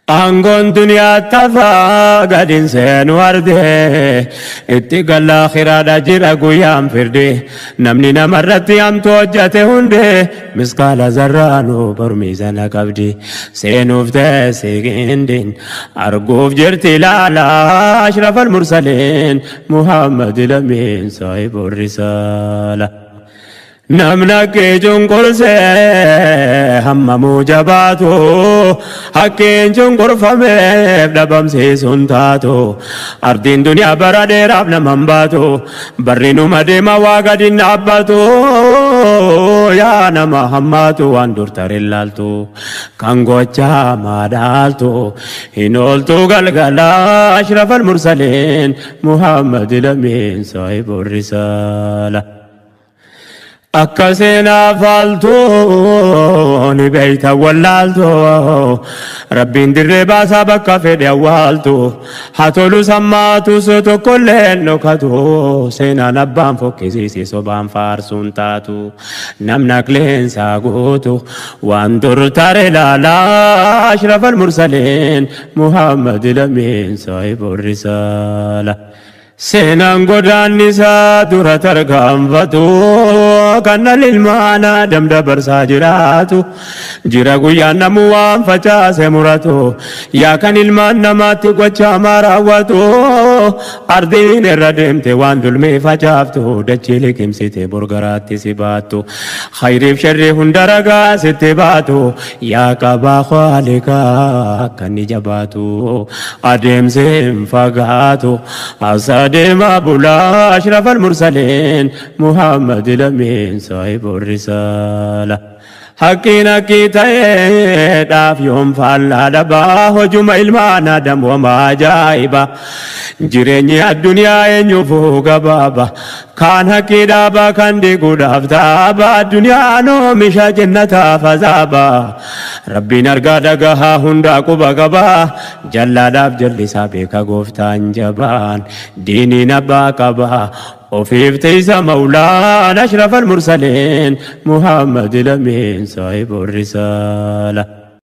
Aangoon duniyaa tafaa gadiin seenu ardee itti galla akhiraadha jira guyyaan firdi namni namarratti hamtu hojjate hundee miskaala zarraanuu barmiisana qabdi seenuuf teessi gindin arguuf jirti ilaala ashrafal mursaliin Muhammad lamiin saahibu risaala. Namni haqqee cunqursee hammamuu jabaatu haqqeen cunqurfameef dhabamsiisuun taatu ardiin duniyaa bara dheeraaf naman baatu barri numa deema waa gadi dhaabbatu yaa nama hammaatu waan dur tare laaltu kan gochaa maadaaltu hin ooltu galgala ashrafal mursaliin Muhammad lamiin saahibu risaala. Akka seenaa faaltu ni beeyta wallaaltu rabbiin dirree baasaa bakka fedhe awwaaltu haa tolu sammaatus tokkolleen dhokatu seenaan abbaan fokkisiisi sobaan faarsuun taatu namni aqleensaa guutu waan dur tare laalaa ashrafal mursaliin Muhammad lamiin saahibu risaala. Seenaan godaannisaa dura tarkaanfatu kan dhalli ilmaan Aadam dabarsaa jiraatu jira guyyaan namu waan facaase muratu yaa kan ilmaan namaatti gocha raawwatu ardiin irra deemte waan dulmee facaaftu dachee liqimsite borgaraatti si baattu khayriif sharrii hunda ragaa sitti baatu yaa qabaa khaaliqaa akka inni jabaatu adeemsee hin fagaatu أسادم بولا أشرف المرسلين محمد لمين صاحب الرسالة حقين كي داف يوم فعل دبا هجوم ilmaan Adam وما ajaa'iba jireenyi addunyaa eenyuufuu gabaaba kaan haqqii dhaaba kan diiguudhaaf taaba addunyaan oomisha jannataaf azaaba rabbiin argaa dhagahaa hundaa quba qabaa jallaadhaaf jallisaa beeka gooftaan jabaan diiniin abbaa qabaa ofiif tiisa maulaan ashrafal mursaliin Muhammad lamiin saahibu risaala.